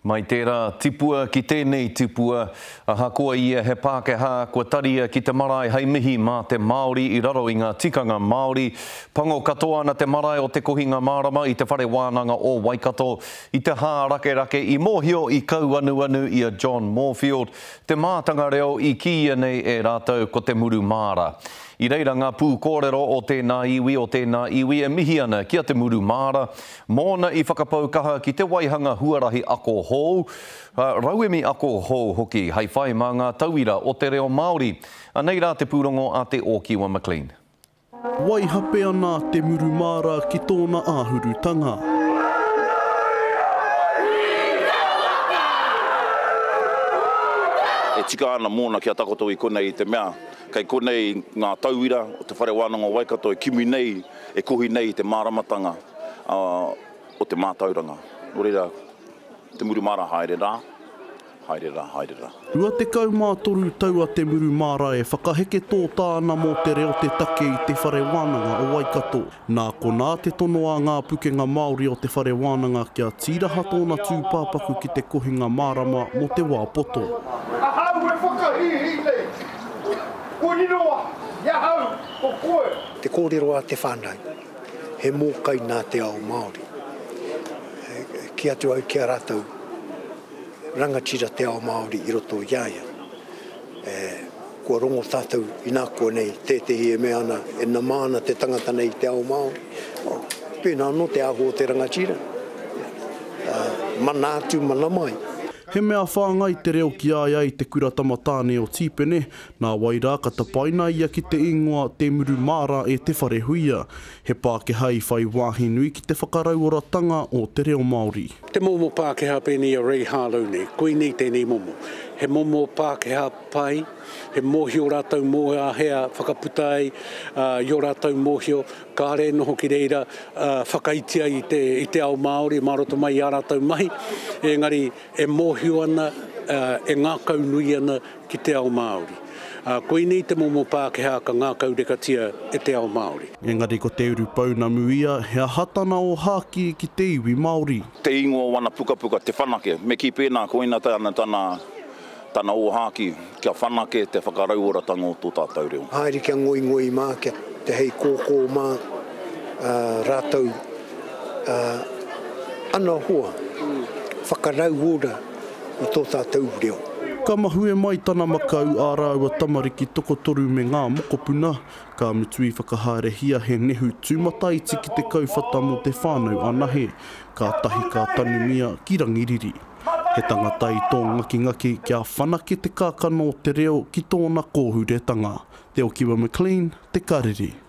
Mai tērā tipua ki tēnei tipua, ahakoa ia he Pākehā kua taria ki te marae hei mihi mā te Māori i raro i ngā tikanga Māori. Pango katoa ana te marae o Te Kohinga Mārama i te Whare Wānanga o Waikato i te hārakerake i mōhio i kauanuanu i a John Moorfield, te mātanga reo i kīia nei e rātou ko te muru māra. I reira ngā pūkōrero o tēnā iwi, o tēnā iwi e mihi ana ki a Te Muru Māra, Mōna i whakapau kaha ki te waihanga huarahi ako hou, rauemi ako hou hoki hei whai mā ngā tauira o te reo Māori. Anei rā te pūrongo a Te Ōkiwa McLean. Waihape ana te muru māra ki tōna āhurutanga. E tika ana mōna kia takoto i konei i te mea kei konei ngā tauira o Te Whare Wānanga o Waikato e kimi nei, e kohi nei i te māramatanga o te mātauranga. Nō reira, Te Murumāra haere rā, haere rā, haere rā. 23 tau a Te Murumāra e whakaheke tōtā ana mō te reo te take i Te Whare Wānanga o Waikato. Nā konā te tono a Ngā Pukenga Māori o Te Whare Wānanga kia tīraha tōna tūpāpaku ki te kohinga mārama mō te wā poto. Ahau e whakahīhī nei, kua riro i ahau ko koe. Te kōrero a te whānau. He mōkai nā te ao Māori. Kī atu au ki a rātou, rangatira te ao Māori i roto i a ia. Kua rongo tātou inākuanei tētehi e mea ana, e nama ana te tangata nei i te ao Māori. Pēnā anō te āhua o te rangatira. Mana atu, mana mai. He mea whāngai te reo ki a ia i te kura tama tāne o Tīpene, Nā wai rā ka tapaina ia ki te ingoa Te Muru Māra e Te Wharehuia, he Pākehā i whai wāhi nui ki te whakarauoratanga o te reo Māori. Te momo Pākehā pēnei i a Ray Harlow nei, koinei tēnei momo. He momo Pākehā pai, he mōhio rātou mō āhea whakaputa ai i ō rātou mōhio, kāre e noho ki reira whakaiti ai i te ao Māori mā roto mai i ā rātou mahi, engari e mōhio ana, e ngākaunui ana ki te ao Māori. Ā, koinei te momo Pākehā ka ngākaurekatia e te ao Māori. Engari ko te urupounamu ia, he aha tana ōhākī ki te iwi Māori? Te ingoa o ana pukapuka, Te Whanake, me kī pēnā, koina tana, tana, tana ōhākī, kia whanake te whakarauoratanga o tō tātou reo. Haere kia ngoingoi mā, kia te hei kōkō mā, ā, rātou, ā, ana hoa, whakarauora i tō tātou reo. Ka mahue mai tana makau ā rāua tamariki tokotoru me ngā mokopuna, ka mutu i whakahaerehia he nehu tūmataiti ki te kauwhata mō te whānau anahe, kātahi ka tanumia ki Rangiriri. He tangata i tōngakingaki kia whanake te kākano o te reo ki tōna kōhuretanga. Te Okiwa McLean, Te Karere.